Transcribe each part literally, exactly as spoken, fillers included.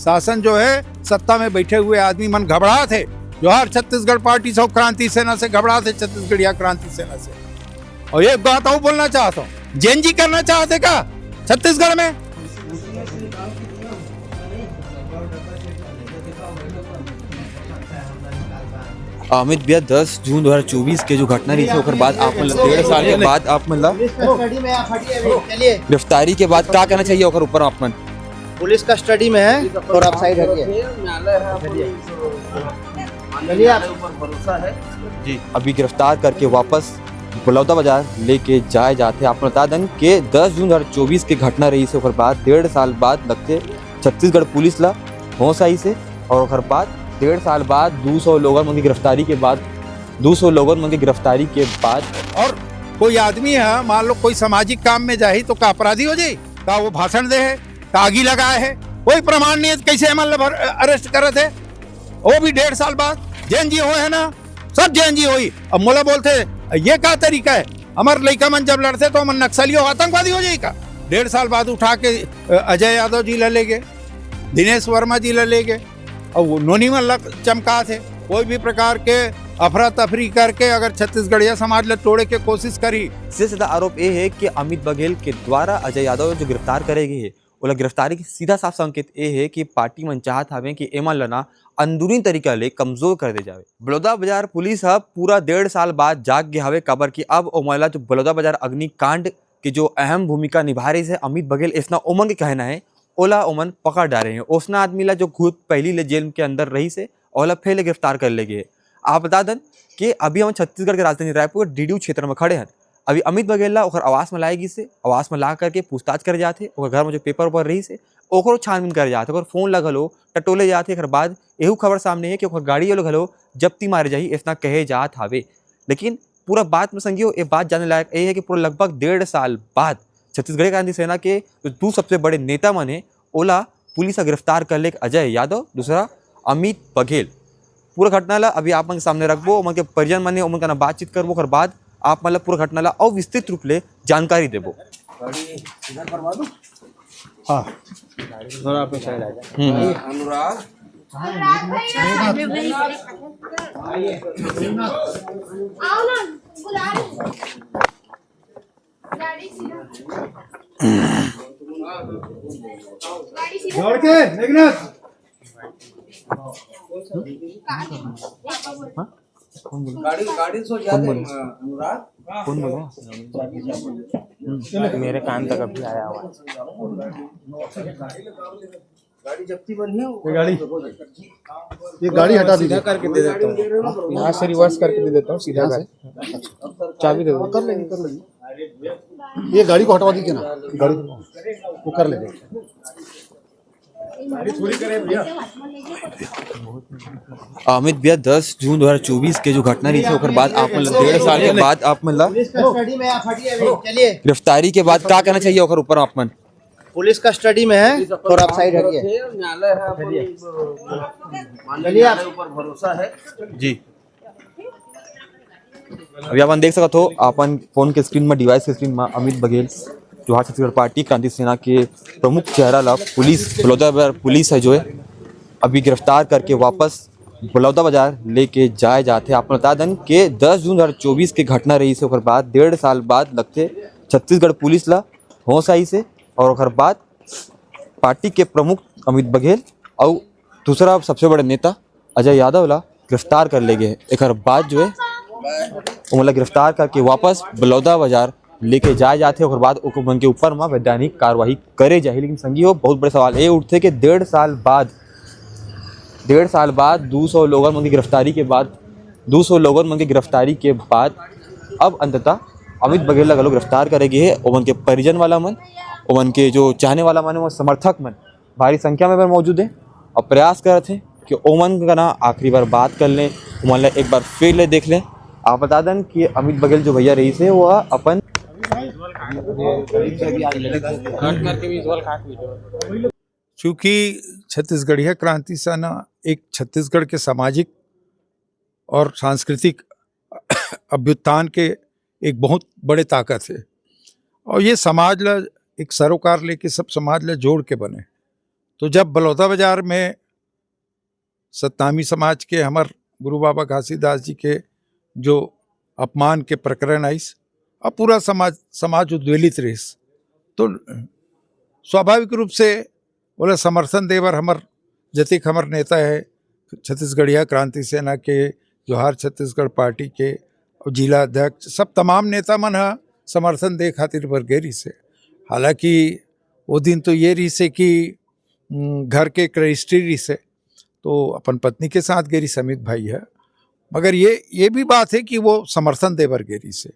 शासन जो है, सत्ता में बैठे हुए आदमी मन घबरात हे। जोहार छत्तीसगढ़ पार्टी से, क्रांति सेना से घबरात हे, छत्तीसगढ़िया क्रांति सेना से। और एक बात और बोलना चाहता हूँ, जेन जी करना चाहते का छत्तीसगढ़ में? अमित भैया, दस जून दो हज़ार चौबीस के जो घटना रहिस हे, ओकर बाद आप मन ला डेढ़ साल के बाद आप मन ला पुलिस कस्टडी में आप हटिए अभी, चलिए। गिरफ्तारी के बाद का कहना चाहिए ओकर ऊपर आप मन? पुलिस कस्टडी में है और आप साइड हटिए। चलिए आप। जी, अभी गिरफ्तार करके वापस बलौदा बाजार लेके जाए जात हे। आप मन बता दन के दस जून दो हज़ार चौबीस के घटना रहिस हे, ओकर बाद डेढ़ साल बाद लगथे छत्तीसगढ़ पुलिस ला होश आइस हे और ओकर बाद डेढ़ साल बाद दू सौ लोगन मन के गिरफ्तारी के बाद, दू सौ लोगन मन के गिरफ्तारी के बाद। और कोई आदमी है, मान लो कोई सामाजिक काम में जाही तो का अपराधी हो जाही? का वो भाषण दे हे, का आगी लगाए हे, कोई प्रमाण नहीं है, कैसे एमन ला अरेस्ट करत हे? वो भी डेढ़ साल बाद जेन जी होए हे ना, सब जेन जी होई। अब मोला बोलथे, ये का तरीका है? हमर लइका मन जब लड़थे तो हमन नक्सली हो, आतंकवादी हो जाई का? डेढ़ साल बाद उठा के, अ, अजय यादव जी ला ले गे, दिनेश वर्मा जी ला ले गे, और वो नोनी मन ला चमकात हे। कोई भी प्रकार के अफरा तफरी करके अगर छत्तीसगढ़िया समाज ला तोड़े के कोशिश करही। सीधा सीधा आरोप ये है कि अमित बघेल के द्वारा अजय यादव जो गिरफ्तार करे गए हे, ओला गिरफ्तारी के सीधा साफ संकेत ये है कि पार्टी मन चाहत हवे कि एमन ला ना अंदरूनी तरीका ले कमजोर कर दे जावे। बलौदा बाजार पुलिस ह पूरा डेढ़ साल बाद जाग गे हवे, काबर कि अब ओमन ला जो बलौदा बाजार अग्निकांड के जो अहम भूमिका निभा रहिस हे अमित बघेल, अइसना ओमन के कहना है, ओला ओमन पकड़ डारे हे। ओसना आदमी ला जो खुद पहिली ले जेल के अंदर रहिस हे, ओला फेर ले गिरफ्तार कर ले गे हे। आप बता दन कि अभी हम छत्तीसगढ़ के राजधानी रायपुर डीडीयू क्षेत्र में खड़े हन। अभी अमित बघेल ला ओकर आवास में लाए गिस हे, आवास में ला करके पूछताछ करे जात हे, ओकर घर में जो पेपर उपर रहिस हे, ओकरो छानबीन करे जात हे, ओकर फोन ला घलो टटोले जात हे। एकर बाद एहू खबर सामने हे कि ओकर गाड़ी ला घलो जब्ती मारे जाही, अइसना कहे जात हावे। लेकिन पूरा बात में संगी हो, ये बात जाने लायक ये है कि पूरा लगभग डेढ़ साल बाद छत्तीसगढ़ क्रांति सेना के जो दू सबसे बड़े नेता मन हे, ओला पुलिस ह गिरफ्तार कर ले, एक अजय यादव, दूसरा अमित बघेल। पूरा घटना ला अभी आप मन के सामने रखबो, ओमन के परिजन मन हे, ओमन के ना बातचीत करबो, ओकर बाद आप मन ला पूरा घटना ला अउ विस्तृत रूप ले जानकारी देबो। गाड़ी इधर करवा दो। हाँ। थोड़ा आप साइड आ जाए। हम्म। अनुराग। अनुराग भैया। आओ ना, बुला रही हूँ। गाड़ी सीधा। गाड़ी सीधा। जोड़ के, मेघनाथ। गाड़ी, गाड़ी सो ज्यादा है, अनुराग। कौन बोला? हम्म, मेरे कान तक अभी आया हुआ है। गाड़ी जब्ती बनी है, ये गाड़ी, ये गाड़ी हटा दीजिए। सीधा करके दे देता हूँ। यहाँ से रिवर्स करके दे देता हूँ, सीधा यहाँ से? कर। चाबी दे दो। कर लेंगे, कर लेंगे। ये गाड़ी को हटवा दीजिए ना, गाड़ी को, वो कर लेंगे। अमित भैया, दस जून दो हज़ार चौबीस के जो घटना रहिस हे, ओकर बाद आप मन ला डेढ़ साल के बाद आप मन ला पुलिस कस्टडी में आप हटिए अभी, चलिए। गिरफ्तारी के बाद का कहना चाहिए ओकर ऊपर आप मन? पुलिस कस्टडी में है और आप साइड हटिए। न्यायालय है, अपन चलिए आप। न्यायालय ऊपर भरोसा है। जी। अभी अपन देख सकत हो, अपन फोन के स्क्रीन में, डिवाइस के स्क्रीन में अमित बघेल, जोहार छत्तीसगढ़ पार्टी क्रांति सेना के प्रमुख चेहरा ला पुलिस, बलौदा बाजार पुलिस है जो है, अभी गिरफ्तार करके वापस बलौदा बाजार लेके जाए जात हे। आपको बता दन के दस जून दो हज़ार चौबीस के घटना रहिस हे, ओकर बाद डेढ़ साल बाद लगथे छत्तीसगढ़ पुलिस ला होश आइस हे और ओकर बाद पार्टी के प्रमुख अमित बघेल अउ दूसरा सबसे बड़े नेता अजय यादव ला गिरफ्तार कर ले गे। एकर बाद जो है, ओमन ला गिरफ्तार करके वापस बलौदा बाजार लेके जाए जाथे। ओकर बाद ओमन के ऊपर म वैधानिक कार्रवाई करे जाही। लेकिन संगी हो, बहुत बड़े सवाल ये उठथे कि डेढ़ साल बाद, डेढ़ साल बाद दू सौ लोगन मन के गिरफ्तारी के बाद, दू सौ लोगन मन के गिरफ्तारी के बाद अब अंततः अमित बघेल ला घलो गिरफ्तार करे गे हे। ओमन के परिजन वाला मन, ओमन के जो चाहने वाला मन, वो समर्थक मन भारी संख्या में मौजूद हे और प्रयास करत हे कि ओमन का ना आखिरी बार बात कर लें, ओमन ला एक बार फिर ले देख लें। आप बता दन कि अमित बघेल जो भैया रहिस हे, वो अपन चूंकि छत्तीसगढ़िया क्रांति सेना एक छत्तीसगढ़ के सामाजिक और सांस्कृतिक अभ्युत्थान के एक बहुत बड़े ताकत हे और ये समाज ला एक सरोकार लेके सब समाज ला जोड़ के बने। तो जब बलौदा बाजार में सतनामी समाज के हमर गुरु बाबा घासीदास जी के जो अपमान के प्रकरण आइस, अब पूरा समाज, समाज उद्वेलित रहिस। तो स्वाभाविक रूप से ओला समर्थन दे बर हमर, जतिक हमर नेता है, छत्तीसगढ़िया क्रांति सेना के, जोहार छत्तीसगढ़ पार्टी के, और जिला अध्यक्ष, सब तमाम नेता मन ह समर्थन दे खातिर बर गे रहिस हे। हालांकि वो दिन तो ये रहिस हे कि, उम, घर के एक रजिस्ट्री रहिस हे, तो अपन पत्नी के साथ गे रहिस अमित भाई ह। मगर ये, ये भी बात है कि वो समर्थन दे बर गे रहिस हे।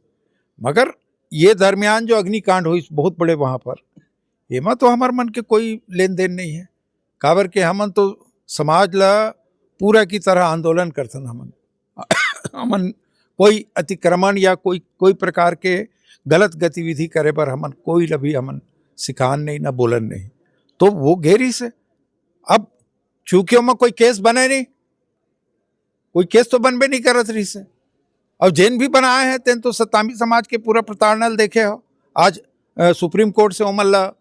मगर ये दरमियान जो अग्निकांड होइस बहुत बड़े वहाँ पर, एमा तो हमर मन के कोई लेन देन नहीं है। काबर के हमन तो समाज ला पूरा की तरह आंदोलन करथन। हमन, हमन कोई अतिक्रमण या कोई, कोई प्रकार के गलत गतिविधि करे बर हमन कोई ला भी हमन सिखान नहीं, ना बोलन नहीं। तो वो गे रहिस हे। अब चूंकि ओमा कोई केस बने नहीं, कोई केस तो बनबे नहीं करत रहिस हे। और जेन भी बनाए हैं, तेन तो सतनामी समाज के पूरा प्रताड़ना ल देखे हो। आज, अ, सुप्रीम कोर्ट से ओमन ला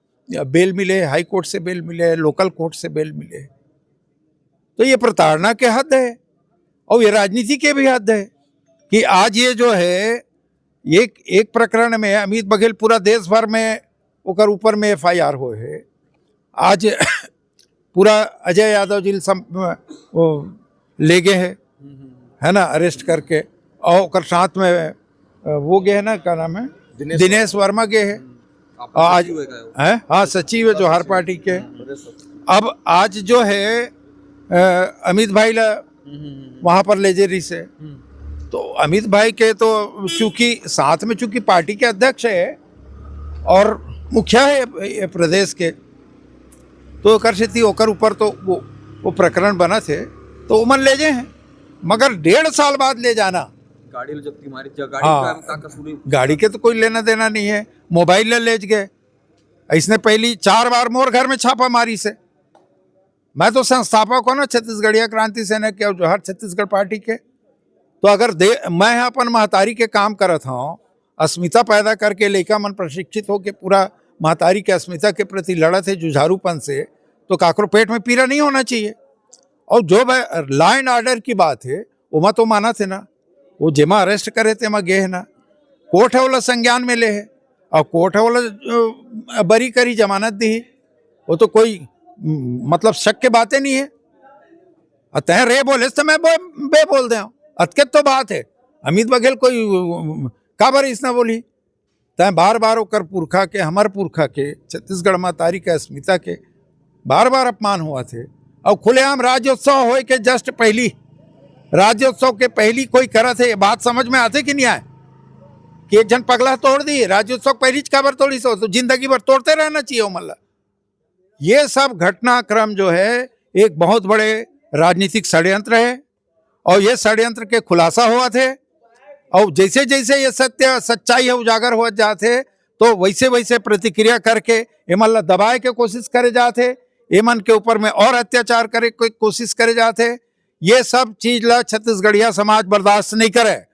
बेल मिले, हाई कोर्ट से बेल मिले, लोकल कोर्ट से बेल मिले। तो ये प्रताड़ना के हद है और ये राजनीति के भी हद है कि आज ये जो है, एक, एक प्रकरण में अमित बघेल पूरा देश भर में ओकर ऊपर में एफ आई आर होए है। आज पूरा अजय यादव जी ल सम-, वो ले गए हैं, है ना, अरेस्ट करके। और ओकर साथ में, अ, वो गए हैं ना, क्या नाम है, दिनेश दिनेश वर्मा गए हैं। हम्म। आपका आज सचिव है क्या वो? हैं? हाँ, सचिव है जोहार पार्टी के। हम्म। अब आज जो है, अ, अमित भाई ला हम्म, हम्म, हम्म। वहाँ पर ले जे रहिस हे। हम्म। तो अमित भाई के तो चूंकि साथ में चूंकि पार्टी के अध्यक्ष है और मुखिया है ये प्रदेश के, तो ओकर सेती ओकर ऊपर तो वो, वो प्रकरण बनत हे, तो ओमन ले जे हैं। मगर डेढ़ साल बाद ले जाना, गाड़ी ल जब्ती मारी, ज-, गाड़ी हाँ, का, का कसूर है? गाड़ी के तो कोई लेना देना नहीं है, मोबाइल ले, ले गए। इसने पहली चार बार मोर घर में छापा मारिस हे। मैं तो संस्थापक हूं ना छत्तीसगढ़िया क्रांति सेना के और जोहार छत्तीसगढ़ पार्टी के। तो अगर दे, मैं अपन महतारी के काम करत हूं, अस्मिता पैदा करके लइका मन प्रशिक्षित होके पूरा महतारी के अस्मिता के प्रति लड़त हे जुझारूपन से, तो काकरो पेट में पीड़ा नहीं होना चाहिए। और जो law and order की बात है, ओमा तो मानत हे ना, वो जेमा अरेस्ट करे तेमा गे हे ना, कोर्ट है ओला संज्ञान में ले है और कोर्ट है ओला, अ, बरी करी, जमानत दी। वो तो कोई, म, मतलब शक के बातें नहीं है। और तैं रे बोले तो मैं बो-, बे बोल दे हूं। अतके तो बात है। अमित बघेल कोई, अ, काबर इसना बोली? तैं बार बार ओकर पुरखा के, हमर पुरखा के, छत्तीसगढ़ महतारी के अस्मिता के बार बार अपमान होवत हे। और खुलेआम राज्योत्सव होए के just पहली, राज्योत्सव के पहली कोई करत हे, ये बात समझ में आथे कि नहीं आए? कि एक झन पगला तोड़ दी, राज्योत्सव पहली च काबर तोड़िस हो, तो जिंदगी भर तोड़ते रहना चाहिए ओमन ला। ये सब घटनाक्रम जो है, एक बहुत बड़े राजनीतिक षड्यंत्र है और ये षड्यंत्र के खुलासा होवत हे। और जैसे जैसे ये सत्य सच्चाई है उजागर होवत जात हे, तो वैसे वैसे प्रतिक्रिया करके एमन ला दबाए के कोशिश करे जात हे, एमन के ऊपर में और अत्याचार करे के कोशिश करे जात हे। ये सब चीज ला छत्तीसगढ़िया समाज बर्दाश्त नहीं करे।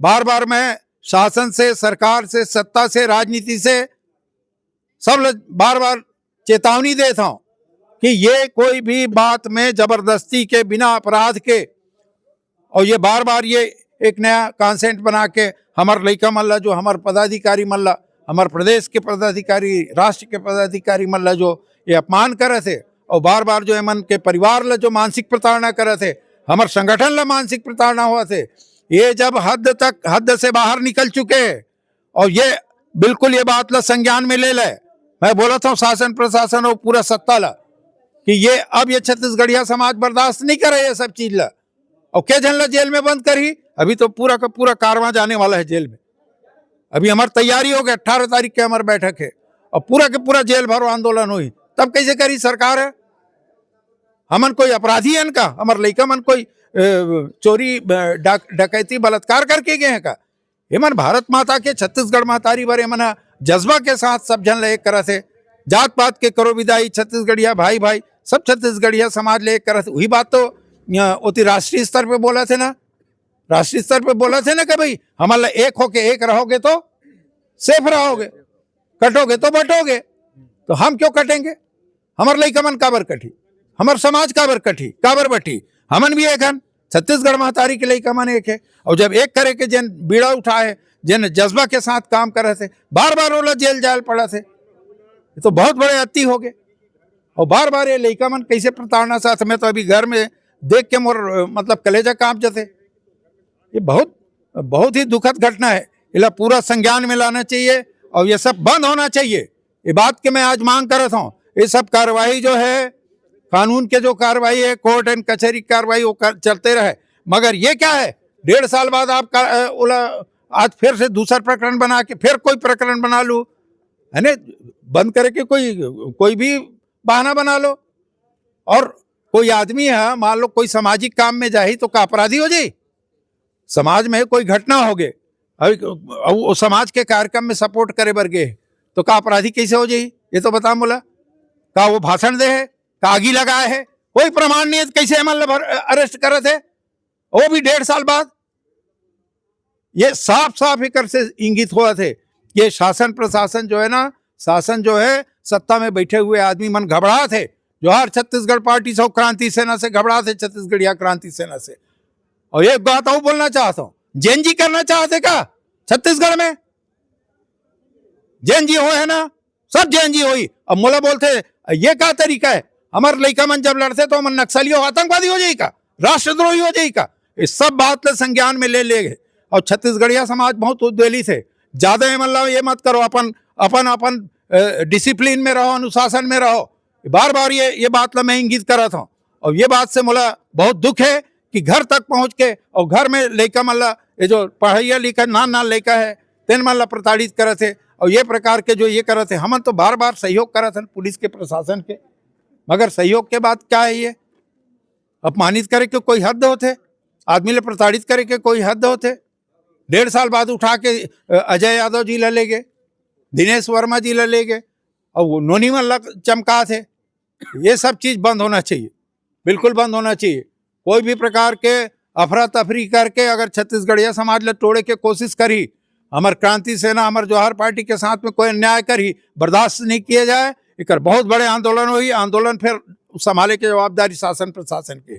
बार बार मैं शासन से, सरकार से, सत्ता से, राजनीति से, सब ल बार बार चेतावनी देत हूं कि ये कोई भी बात में जबरदस्ती के, बिना अपराध के, और ये बार बार ये एक नया कॉन्सेप्ट बना के हमर लइका मन ला, जो हमर पदाधिकारी मन ला, हमर प्रदेश के पदाधिकारी, राष्ट्र के पदाधिकारी मन ला जो ये अपमान करत हे और बार बार जो एमन के परिवार ला जो मानसिक प्रताड़ना करत हे, हमर संगठन ला मानसिक प्रताड़ना होवत हे, ये जब हद तक, हद से बाहर निकल चुके हे और ये बिल्कुल ये बात ला संज्ञान में ले ले। मैं बोलत हूं शासन प्रशासन और पूरा सत्ता ला कि ये, अब ये छत्तीसगढ़िया समाज बर्दाश्त नहीं करे ये सब चीज ला। और के झन ला जेल में बंद करही? अभी तो पूरा का पूरा कारवां जाने वाला है जेल में। अभी हमर तैयारी हो गई, अट्ठारह तारीख के हमर बैठक है और पूरा के पूरा जेल भरो आंदोलन होही, तब कैसे करी सरकार है? हमन कोई अपराधी हन का? हमर लइका मन कोई, अ, चोरी, अ, डाक-, डकैती, बलात्कार करके गए हैं का? एमन भारत माता के, छत्तीसगढ़ महतारी बर एमन ह जज्बा के साथ सब झन ले एक करत हे। जात पात के करो विदाई, छत्तीसगढ़िया भाई भाई, सब छत्तीसगढ़िया समाज ले एक करत हे। वही बात तो, अ, ओती राष्ट्रीय स्तर पे बोलत हे ना, राष्ट्रीय स्तर पे बोलत हे ना कि भाई हमन ला एक होके एक रहोगे तो सेफ रहोगे, कटोगे तो बटोगे। तो हम क्यों कटेंगे? हमर लइका मन काबर कटही? हमर समाज काबर कटही? काबर बटही? हमन भी एक हन, छत्तीसगढ़ महतारी के लइका मन एक हे। और जब एक करे के जेन बीड़ा उठाए हे, जेन जज्बा के साथ काम करत हे, बार बार ओला जेल जाए ल पड़त हे। ये तो बहुत बड़े अति हो गए। और बार बार ये लइका मन कैसे प्रताड़ना साथ में, तो अभी घर में देख के मोर, मतलब, कलेजा कांप जथे। ये बहुत, बहुत ही दुखद घटना है। इला पूरा संज्ञान में लाना चाहिए और ये सब बंद होना चाहिए। ये बात के मैं आज मांग करत हूँ। ये सब कार्रवाई जो है, कानून के जो कार्रवाई है, कोर्ट एंड कचहरी की कार्रवाई, वो कर, चलते रहे। मगर ये क्या है, डेढ़ साल बाद आप का, अ, ओला, आज फिर से दूसर प्रकरण बना के फिर कोई प्रकरण बना लो, है ना? बंद करके कोई, कोई भी बहाना बना लो। और कोई आदमी है, मान लो, कोई सामाजिक काम में जाही, तो का अपराधी हो जाही? समाज में कोई घटना हो गए, अभी वो समाज के कार्यक्रम में सपोर्ट करे बर गए, तो का अपराधी कैसे हो जाही? ये तो बता मोला। का वो भाषण दे है, का आगी लगाए है? कोई प्रमाण नहीं है, तो कैसे एमन ला अरेस्ट करत है, वो भी डेढ़ साल बाद? ये साफ साफ एकर से इंगित होवत हे कि ये शासन प्रशासन जो है ना, शासन जो है, सत्ता में बैठे हुए आदमी मन घबरात हे। जोहार छत्तीसगढ़ पार्टी से, क्रांति सेना से घबरात हे, छत्तीसगढ़िया क्रांति सेना से। और एक बात और बोलना चाहता हूँ, जेएनजी करना चाहते का छत्तीसगढ़ में? जेएनजी होए है ना, सब जेएनजी होई। अब मोला बोलते, ये का तरीका है? हमार लइका मन जब लड़ते तो हमन नक्सली हो, आतंकवादी हो जाई का, राष्ट्रद्रोही हो जाई का? ये सब बात ला संज्ञान में ले ले गए। और छत्तीसगढ़िया समाज बहुत उद्वेलित है। ज्यादा ये मतलब ये मत करो, अपन, अपन, अपन डिसिप्लिन में रहो, अनुशासन में रहो। बार बार ये, ये बात ला मैं इंगित करत हूँ। और ये बात से मोला बहुत दुख है कि घर तक पहुँच के और घर में लइका मन ला, ये जो पढ़ैया लिखा नान नान लइका है, तेन मन ला प्रताड़ित करत है। और ये प्रकार के जो ये करत है, हमन तो बार बार सहयोग करत हन पुलिस के, प्रशासन के, मगर सहयोग के बात क्या है? ये अपमानित करे के कोई हद होथे? आदमी ले प्रताड़ित करे के कोई हद होथे? डेढ़ साल बाद उठा के, अ, अजय यादव जी ला ले गए, दिनेश वर्मा जी ला ले गए, और वो नोनी मन ला चमकात हे। ये सब चीज बंद होना चाहिए, बिल्कुल बंद होना चाहिए। कोई भी प्रकार के अफरा तफरी करके अगर छत्तीसगढ़िया समाज ला तोड़े के कोशिश करी, हमर क्रांति सेना, हमर जोहार पार्टी के साथ में कोई अन्याय करी, बर्दाश्त नहीं किया जाए। एकर बहुत बड़े आंदोलन होई, आंदोलन फिर संभाले के जवाबदारी शासन प्रशासन के।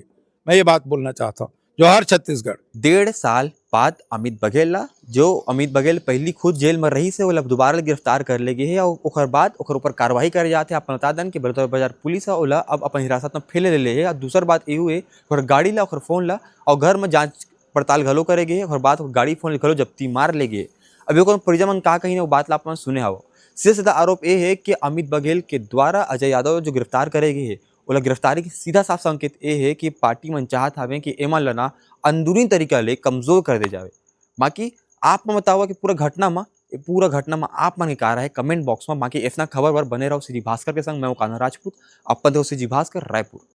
मैं ये बात बोलना चाहता हूँ। जोहार छत्तीसगढ़। डेढ़ साल बाद अमित बघेल ला, जो अमित बघेल पहली खुद जेल में रहिस हे, ओला दोबारा ले गिरफ्तार कर ले गे हे और ओकर बाद ओकर ऊपर कार्रवाई करे जात हे। आप बता दन कि बलौदाबाजार पुलिस ह ओला अब अपन हिरासत में फिर ले ले हे। और दूसर बात ये हुए, ओकर गाड़ी ला, ओकर फोन ला और घर में जांच पड़ताल घलो करे गे हे, ओकर बाद ओकर गाड़ी फोन घलो जब्ती मार ले गे। अभी ओकर परिजन मन का कही ना, वो बात ला आप मन सुने हव। सीधा सीधा आरोप ये है कि अमित बघेल के द्वारा अजय यादव जो गिरफ्तार करे गे हे, ओला गिरफ्तारी के सीधा साफ संकेत ये है कि पार्टी मन चाहत हवे कि एमन ला ना अंदरूनी तरीका ले कमजोर कर दे जावे। बाकी आप मन बताओ कि पूरा घटना म, ये पूरा घटना म आप मन के का राय हे कमेंट बॉक्स में। बाकी ऐसना खबर बर बने रहो सीजी भास्कर के संग। मैं हूं कान्हा राजपूत, अपन देखो सीजी भास्कर, रायपुर।